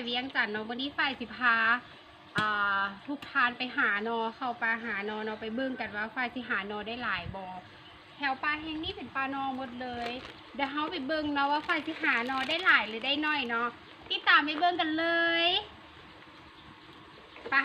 ວຽງຈັນເນາະ. ມື້ນີ້ຝ້າຍຊິພາ ອ່າ ທຸກທ່ານໄປຫາໜໍ່ ເຂົ້າປ່າຫາໜໍ່ເນາະ. ໄປເບິ່ງກັນວ່າຝ້າຍຊິຫາໜໍ່ໄດ້ຫຼາຍບໍ່. ແຖວປ່າແຫ່ງນີ້ເປັນປ່າໜໍ່ໝົດເລີຍ. ດຽວເຮົາໄປເບິ່ງເນາະວ່າຝ້າຍຊິຫາໜໍ່ໄດ້ຫຼາຍຫຼືໄດ້ໜ້ອຍເນາະ. ຕິດຕາມໄປເບິ່ງກັນເລີຍ. ປະ.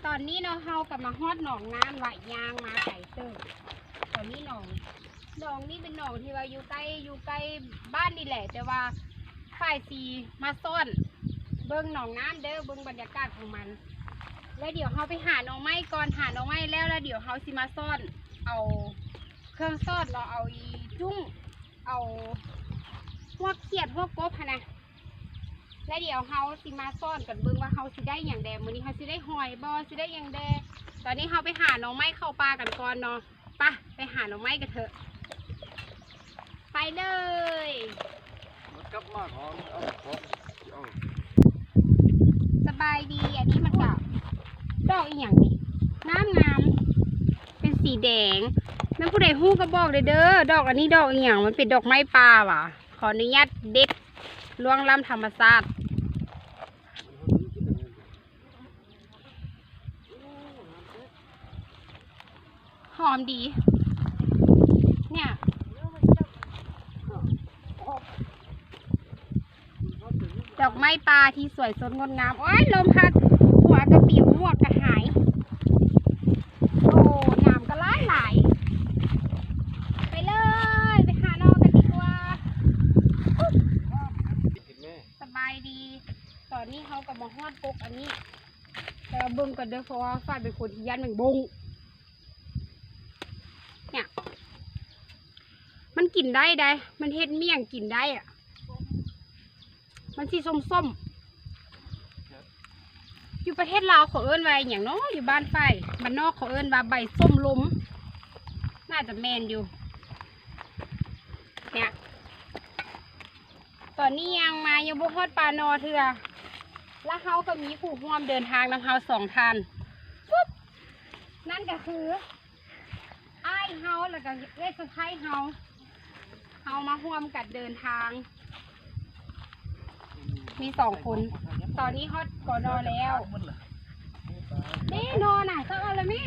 ຕອນນີ້ເນາະ ເຮົາກໍມາຮອດໜອງນ້ຳລະ ຍ່າງມາໄກເຕີບ. ຕອນນີ້ໜອງ ໜອງນີ້ເປັນໜອງທີ່ວ່າຢູ່ໃກ້ ຢູ່ໃກ້ບ້ານນີ້ແຫຼະ ແຕ່ວ່າຝ້າຍຊິມາຊ້ອນເບິ່ງໜອງນ້ຳເດີ ເບິ່ງບັນຍາກາດຂອງມັນ. ແລ້ວດຽວເຮົາໄປຫາໜໍ່ໄມ້ກ່ອນ ຫາໜໍ່ໄມ້ແລ້ວ ແລ້ວດຽວເຮົາຊິມາຊ້ອນເອົາເຄື່ອງຊ້ອນເນາະ ເອົາອີຈຸ້ງ ເອົາຮວກຂຽດ ຮວກກົບຫັ້ນນະ. ແລ້ວດຽວເຮົາຊິມາຊ້ອນກັນເບິ່ງວ່າເຮົາຊິໄດ້ຫຍັງແດ່. ມື້ນີ້ເຮົາຊິໄດ້ຫອຍບໍ່ ຊິໄດ້ຫຍັງແດ່. ຕອນນີ້ເຮົາໄປຫາໜໍ່ໄມ້ເຂົ້າປ່າກັນກ່ອນເນາະ. ປະ ໄປຫາໜໍ່ໄມ້ກັນເຖາະ. ໄປເລີຍ. ມັນກັບມາຂອງ ເອົາຂອງ ເອົາ. ສະບາຍດີ. ອັນນີ້ມັນກະ ດອກອີ່ຫຍັງນີ້ ງາມໆ ເປັນສີແດງ. ແມ່ນຜູ້ໃດຮູ້ກໍບອກເດີ. ດອກອັນນີ້ດອກອີ່ຫຍັງ? ມັນເປັນດອກໄມ້ປ່າຫວາ? ຂໍອະນຸຍາດເດັດ ລ່ວງລ້ຳທຳມະຊາດ. ຫອມດີ ເນີ້ຍ ດອກໄມ້ປ່າທີ່ສວຍສົດງົດງາມ. ໂອ້ຍ ລົມພັດ ຫົວກະປິວ ໝວກກະຫາຍ. ໂອ້ ໜາມກະຫຼາຍໆ. ໄປເລີຍ ໄປຫາໜໍ່ກັນດີກວ່າ. ສະບາຍດີ. ຕອນນີ້ເຮົາກໍມາຮອດກົກອັນນີ້ ແຕ່ວ່າເບິ່ງກ່ອນເດີ ເພາະວ່າຝ້າຍເປັນຄົນທີ່ຢ້ານແມງບົ້ງ. ເນີ້ຍ ມັນກິນໄດ້ໃດ໋ ມັນເຮັດໝ້ຽງກິນໄດ້ອະ. ມັນຊິສົ້ມໆ. ຢູ່ປະເທດລາວເຂົາເອີ້ນວ່າອີ່ຫຍັງເນາະ? ຢູ່ບ້ານຝ້າຍ ບ້ານນອກເຂົາເອີ້ນວ່າໃບສົ້ມລົມ. ໜ້າຈະແມ່ນຢູ່. ເນີ້ຍ ຕອນນີ້ຍ່າງມາຍັງບໍ່ຮອດປ່າໜໍ່ເທື່ອ ແລະເຮົາກໍມີຜູ້ຮ່ວມເດີນທາງນຳເຮົາສອງທ່ານ. ປຸບ ນັ້ນກໍຄືອ້າຍເຮົາ ແລ້ວກໍເອື້ອຍສະໃພ້ເຮົາ. ເຮົາມາຮ່ວມກັນເດີນທາງ ມີສອງຄົນ. ຕອນນີ້ຮອດ ກ ນ ແລ້ວ. ເດ້ ໜໍ່ນະ ເຈົ້າເອົາລະແມ່.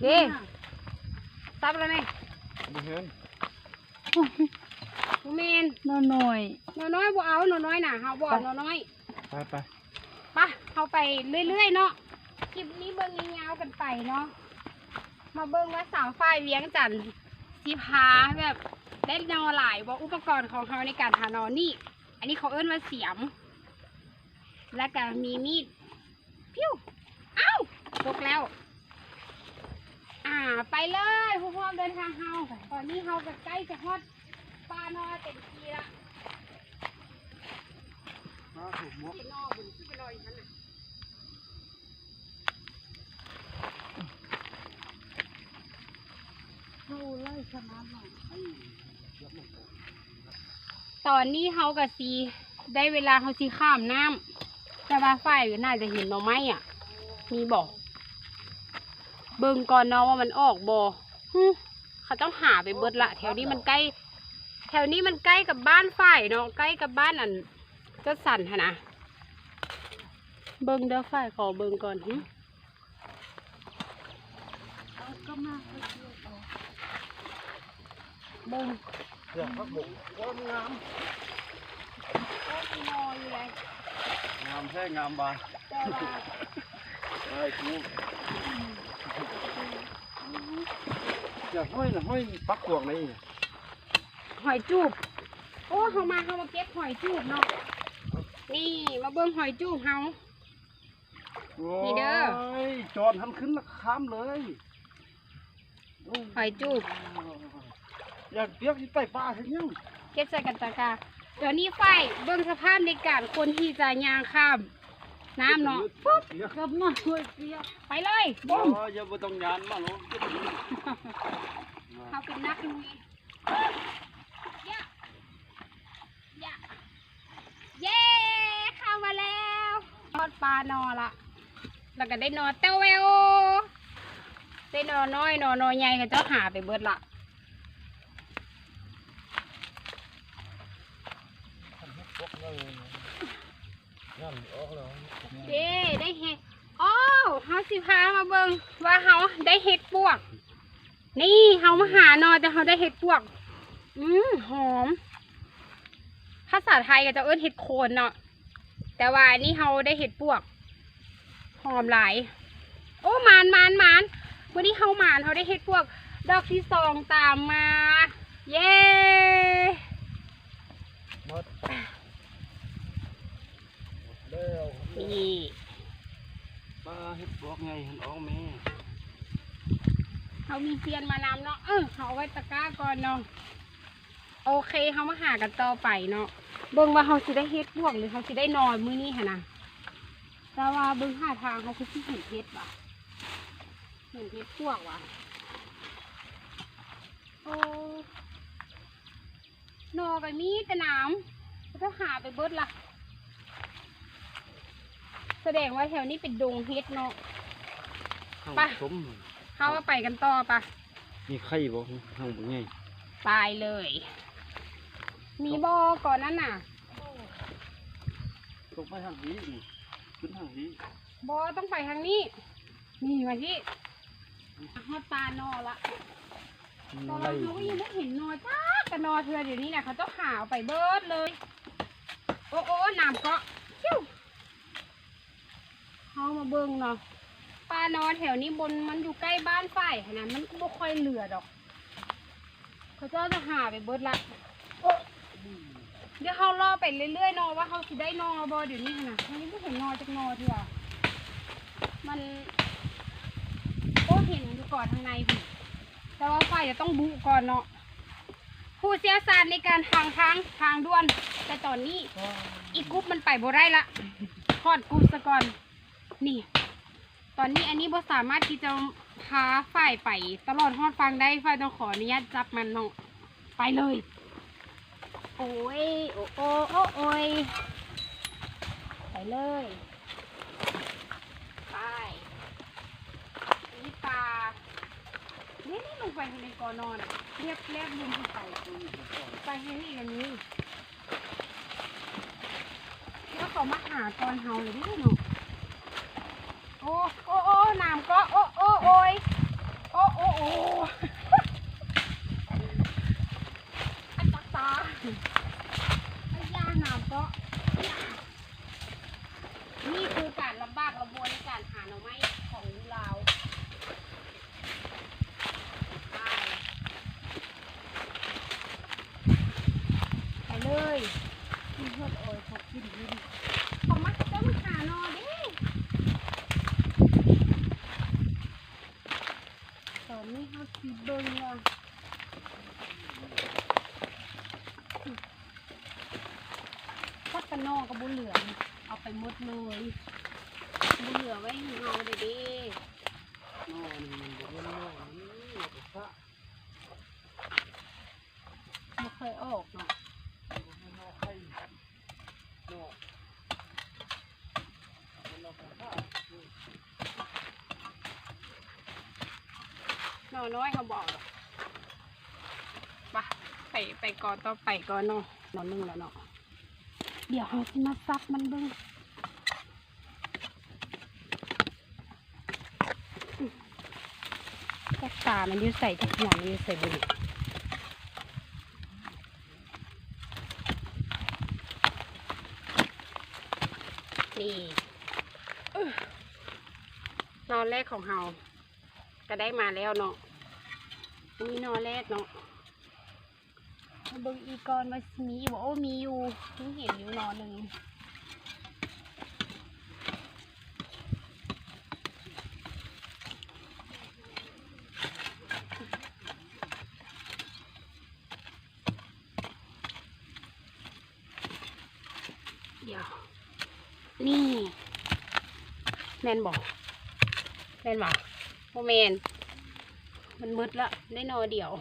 ເດ້ ສັບລະແມ່. ບໍ່ແມ່ນ ບໍ່ແມ່ນ ໜໍ່ນ້ອຍ ໜໍ່ນ້ອຍບໍ່ເອົາ ໜໍ່ນ້ອຍນະ ເຮົາບໍ່ເອົາໜໍ່ນ້ອຍ. ໄປ ໄປ ປະ ເຮົາໄປເລື້ອຍໆເນາະ. ຄລິບນີ້ເບິ່ງຍາວໆກັນໄປເນາະ. ມາເບິ່ງວ່າສາວຝ້າຍວຽງຈັນຊິພາແບບໄດ້ໜໍ່ຫຼາຍບໍ່? ອຸປະກອນຂອງເຮົາໃນການຫາໜໍ່ນີ້ ອັນນີ້ເຂົາເອີ້ນວ່າສຽມ ແລ້ວກະມີມີດ. ພິວ ອ້າວ ຕົກແລ້ວ. ອ່າ ໄປເລີຍ ຜູ້ຮ່ວມເດີນທາງເຮົາ. ຕອນນີ້ເຮົາກໍໃກ້ຈະຮອດປ່າໜໍ່ເຕັມທີ່ລະ. ມາຖືກໝວກ ເຫັນໜໍ່ບໍ່? ຂຶ້ນໄປລອຍຢູ່ຫັ້ນນະ. ເຮົາໄລ່ຂະໜາດນັ້ນ. ຕອນນີ້ເຮົາກະຊິໄດ້ເວລາເຮົາຊິຂ້າມນ້ຳ ແຕ່ວ່າຝ້າຍໜ້າຈະເຫັນໜໍ່ໄມ້ອະ ມີບໍ່? ເບິ່ງກ່ອນເນາະວ່າມັນອອກບໍ່. ຫຶ ເຂົາເຈົ້າຫາໄປເບິດລະ. ແຖວນີ້ມັນໃກ້ ແຖວນີ້ມັນໃກ້ກັບບ້ານຝ້າຍເນາະ ໃກ້ກັບບ້ານອັນຈັດສັນຫັ້ນນະ. ເບິ່ງເດີ ຝ້າຍຂໍເບິ່ງກ່ອນ. ຫຶ ເບິ່ງ ເຄື່ອງຜັກບົງ ໂອ້ຍ ມັນງາມ ໂອ້ຍ ມີໜໍ່ຢູ່ເລີຍ ງາມແທ້ງາມວ່າ ແຕ່ວ່າ ເອີຍ ກູ ຢາກຫ້ອຍນະ ຫ້ອຍປັກກວາງໃນນີ້ ຫອຍຈູບ. ໂອ້ ເຮົາມາ ເຮົາມາເກັບຫອຍຈູບເນາະ. ນີ້ ມາເບິ່ງຫອຍຈູບເຮົາ. ໂອ້ຍ ນີ້ເດີ ຈອນຫັ້ນຂຶ້ນລະຂ້າມເລີຍ. ໂອ້ຍ ຫອຍຈູບ ຢ່າງປຽກຊິໄປປ່າເຮັດຫຍັງ? ເກັບໃສ່ກັນຕາກາ. ດຽວນີ້ຝ້າຍເບິ່ງສະພາບໃນການຄົນທີ່ຈະຍ່າງຂ້າມ ນ້ຳເນາະ ປຸບ ເກືອບໝົດເລີຍ ໄປເລີຍ ໂອ້ ບໍ່ຕ້ອງຢ້ານມາໂລດ ເຮົາເປັນນັກລຸຍ ເຢ້ ເຢ້ ເຂົ້າມາແລ້ວ ຮອດປາໜໍ່ລະ ແລ້ວກໍໄດ້ໜໍ່ແຕ້ວແວວ ໄດ້ໜໍ່ນ້ອຍ ໜໍ່ ໜໍ່ໃຫຍ່ ເຂົາເຈົ້າຫາໄປເບິດລະ ເດ້ ໄດ້ເຫັດ ໂອ້ ເຮົາຊິພາມາເບິ່ງວ່າເຮົາໄດ້ເຫັດປວກ ນີ້ ເຮົາມາຫາໜໍ່ ແຕ່ເຮົາໄດ້ເຫັດປວກ ອືມ ຫອມ ພາສາໄທເຂົາເຈົ້າເອີ້ນເຫັດໂຄນເນາະ ແຕ່ວ່າອັນນີ້ເຮົາໄດ້ເຫັດປວກ ຫອມຫຼາຍ ໂອ້ ໝານ ໝານ ໝານ ມື້ນີ້ເຮົາໝານ ເຮົາໄດ້ເຫັດປວກ ດອກທີສອງຕາມມາ ເຢ້ ໝົດ ໝົດແລ້ວ ນີ້ ປາເຫັດປວກໃຫຍ່ຫັ້ນອອກແມ່ ເຮົາມີຊຽນມານຳເນາະ ເອີ ເຮົາເອົາໄວ້ຕະກ້າກ່ອນເນາະ ໂອເຄ ເຮົາມາຫາກັນຕໍ່ໄປເນາະ ເບິ່ງວ່າເຮົາຊິໄດ້ເຫັດປວກ ຫຼື ເຮົາຊິໄດ້ໜໍ່ມື້ນີ້ຫັ້ນນະ ແຕ່ວ່າເບິ່ງທ່າທາງເຮົາຄືຊິເຫັນເຫັດຫວາ ເຫັນເຫັດປວກຫວາ ໂອ້ ໜໍ່ກໍມີແຕ່ໜາມ ເຂົາເຈົ້າຫາໄປເບິດລະ ສະແດງວ່າແຖວນີ້ເປັນດົງເຫັດເນາະ ໄປ ເຮົາໄປກັນຕໍ່ປະ ມີໄຂ່ບໍ່? ຫາງບໍ່ໃຫຍ່ ໄປເລີຍ ມີບໍ່ກ່ອນນັ້ນນະ? ຕົກໄປທາງນີ້ ຂຶ້ນທາງນີ້ ບໍ່ ຕ້ອງໄປທາງນີ້ ນີ້ມາທີ່ ຮອດປາໜໍ່ລະ ແຕ່ວ່າເຮົາກໍຍັງບໍ່ເຫັນໜໍ່ຈັກກະໜໍ່ເທື່ອ ດຽວນີ້ນະ ເຂົາເຈົ້າຫາເອົາໄປເບິດເລີຍ ໂອ້ ໂອ້ ໂອ້ ນ້ຳເກາະ ເຮົາມາເບິ່ງເນາະ ປາໜໍ່ແຖວນີ້ ມັນຢູ່ໃກ້ບ້ານຝ້າຍຫັ້ນນະ ມັນກໍບໍ່ຄ່ອຍເຫຼືອດອກ ເຂົາເຈົ້າຈະຫາໄປເບິດລະ ດຽວເຮົາເລາະໄປເລື້ອຍໆເນາະ ວ່າເຮົາຊິໄດ້ໜໍ່ບໍ່ ດຽວນີ້ຫັ້ນນະ ເຮົາຍັງບໍ່ເຫັນໜໍ່ຈັກໜໍ່ເທື່ອ ມັນ ໂອ້ ເຫັນຢູ່ກ່ອນທາງໃນພຸ້ນ ແຕ່ວ່າຝ້າຍຈະຕ້ອງບຸກ່ອນເນາະ ຜູ້ຊ່ຽວຊານໃນການທາງ ທາງ ທາງດ່ວນ ແຕ່ຕອນນີ້ ອີ່ກຸບມັນໄປບໍ່ໄດ້ລະ ຮອດກຸບສະກ່ອນ ນີ້ ຕອນນີ້ອັນນີ້ບໍ່ສາມາດທີ່ຈະພາຝ້າຍໄປຕະຫຼອດຮອດຝັ່ງໄດ້ ຝ້າຍຕ້ອງຂໍອະນຸຍາດຈັບມັນເນາະ ໄປເລີຍ ໂອ້ຍ ໂອ້ ໂອ້ ໂອ້ ໂອ້ຍ ໄປເລີຍ ໄປ ນີ້ປາ ນີ້ ນີ້ລົງໄປໃນກໍນອນ ລຽບ ລຽບລຸ່ມຂຶ້ນໄປ ໄປທາງນີ້ກໍມີ ແລ້ວເຂົາມາຫາກ່ອນເຮົາເລີຍເດ້ເນາະ ໂອ້ ໂອ້ ໂອ້ ນ້ຳເກາະ ໂອ້ ໂອ້ ໂອ້ຍ ໂອ້ ໂອ້ ໂອ້ ອາຈັກຕາ ອາຢາ ນ້ຳເກາະ ນີ້ຄືການລຳບາກລຳບວນໃນການຫາໜໍ່ໄມ້ຂອງຢູ່ລາວ ໄປເລີຍ ກິນເພິ່ນໂອຍ ເຂົາກິນຢູ່ນີ້ ເຂົາມັກເຈົ້າຫາໜໍ່ເດ້ ຕອນນີ້ເຮົາຊິເບິ່ງວ່າ ຜັກກະໜໍ່ກໍບໍ່ເຫຼືອ ເອົາໄປໝົດເລີຍ ບໍ່ເຫຼືອໄວ້ໃຫ້ເຮົາເດ້ ໜໍ່ນີ້ມັນບໍ່ແມ່ນໜໍ່ ມັນເອົາໄປຊະ ບໍ່ຄ່ອຍອອກເນາະ ບໍ່ຄ່ອຍອອກໄຂ່ເນາະ ມັນເອົາໄປຊະ ໜໍ່ນ້ອຍເຮົາບໍ່ເອົາດອກ ໄປ ໄປ ໄປກໍຕໍ່ໄປກ່ອນເນາະ ໜໍ່ໜຶ່ງແລ້ວເນາະ ດຽວເຮົາຊິມາສັບມັນເບິ່ງ ຈັກຕາມັນຢູ່ໃສ ຈັກຫົວມັນຢູ່ໃສບຸນີ້ ນີ້ ໜໍ່ແລກຂອງເຮົາ ກໍໄດ້ມາແລ້ວເນາະ ນີ້ໜໍ່ແລກເນາະ ມາເບິ່ງອີກກ່ອນວ່າຊິມີຢູ່ບໍ່ ໂອ້ ມີຢູ່ ຍັງເຫັນຢູ່ໜໍ່ໜຶ່ງ ດຽວ ນີ້ ແມ່ນບໍ່? ແມ່ນບໍ່? ບໍ່ແມ່ນ ມັນໝົດລະ ໄດ້ໜໍ່ດຽວ.